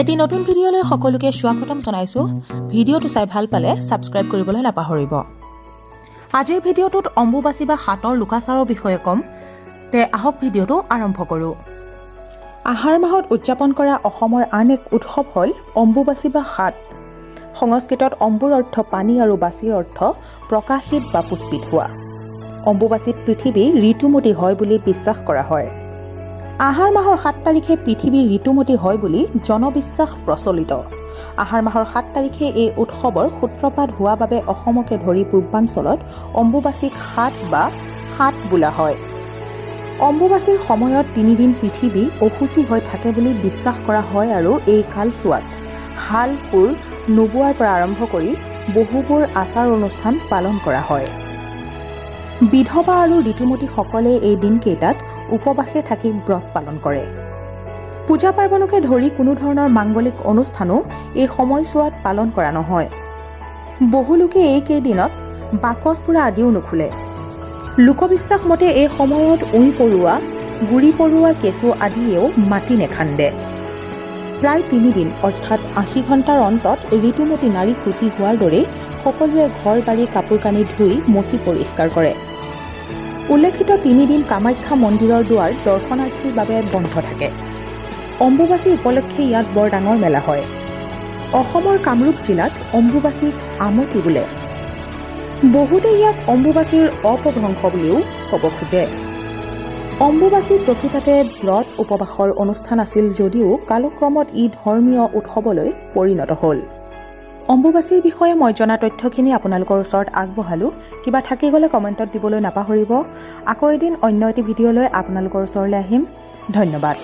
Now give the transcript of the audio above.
এটি নতুন ভিডিঅ'লৈ সকলোকে স্বাগতম জনাইছোঁ। ভিডিঅ'টো চাই ভাল পালে ছাবস্ক্ৰাইব কৰিবলৈ নাপাহৰিব। আজিৰ ভিডিঅ'টোত অম্বুবাচী বা ষাঁঠৰ লোকাচাৰৰ বিষয়ে ক'ম। তে আহক, ভিডিঅ'টো আৰম্ভ কৰোঁ। আহাৰ মাহত উদযাপন কৰা অসমৰ আন এক উৎসৱ হ'ল অম্বুবাচী বা ষাঁঠ। সংস্কৃতত অম্বুৰ অৰ্থ পানী আৰু বাচীৰ অৰ্থ প্ৰকাশিত বা পুষ্পিত হোৱা। অম্বুবাচীত পৃথিৱী ঋতুমতী হয় বুলি বিশ্বাস কৰা হয়। আহাৰ মাহৰ 7 তাৰিখে পৃথিৱী ঋতুমতী হয় বুলি জনবিশ্বাস প্ৰচলিত। আহাৰ মাহৰ 7 তাৰিখে এই উৎসৱৰ সূত্ৰপাত হোৱা বাবে অসমকে ধৰি পূৰ্বাঞ্চলত অম্বুবাচীক ষাঁঠ বা ষাঁঠ বোলা হয়। অম্বুবাচীৰ সময়ত 3 দিন পৃথিৱী অশুচি হৈ থাকে বুলি বিশ্বাস কৰা হয় আৰু এই কালচোৱাত হাল কোৰ নোবোৱাৰ পৰা আৰম্ভ কৰি বহুবোৰ আচাৰ অনুষ্ঠান পালন কৰা হয়। বিধৱা আৰু ঋতুমতীসকলে এই দিনকেইটাত উপবাসে থাকি ব্ৰত পালন কৰে। পূজা পাৰ্বণকে ধৰি কোনো ধৰণৰ মাংগলিক অনুষ্ঠানো এই সময়ছোৱাত পালন কৰা নহয়। বহু লোকে এইকেইদিনত বাকচ পোৰা আদিও নোখোলে। লোকবিশ্বাস মতে এই সময়ত উঁই পৰুৱা, গুৰি পৰুৱা, কেঁচু আদিয়েও মাটি নেখান্দে। প্ৰায় 3 দিন অৰ্থাৎ 80 ঘণ্টাৰ অন্তত ঋতুমতী নাৰী শুচি হোৱাৰ দৰেই সকলোৱে ঘৰ বাৰী, কাপোৰ কানি ধুই মচি পৰিষ্কাৰ কৰে। উল্লেখিত 3 দিন কামাখ্যা মন্দিৰৰ দুৱাৰ দৰ্শনাৰ্থীৰ বাবে বন্ধ থাকে। অম্বুবাচী উপলক্ষে ইয়াত বৰ ডাঙৰ মেলা হয়। অসমৰ কামৰূপ জিলাত অম্বুবাচীক আমতি বোলে। বহুতে ইয়াক অম্বুবাচীৰ অপভ্ৰংশ বুলিও ক'ব খোজে। অম্বুবাচী প্ৰকৃততে ব্ৰত উপবাসৰ অনুষ্ঠান আছিল যদিও কালক্ৰমত ই ধৰ্মীয় উৎসৱলৈ পৰিণত হ'ল। অম্বুবাচীৰ বিষয়ে মই জনা তথ্যখিনি আপোনালোকৰ ওচৰত আগবঢ়ালোঁ। কিবা থাকি গ'লে কমেণ্টত দিবলৈ নাপাহৰিব। আকৌ এদিন অন্য এটি ভিডিঅ' লৈ আপোনালোকৰ ওচৰলৈ আহিম। ধন্যবাদ।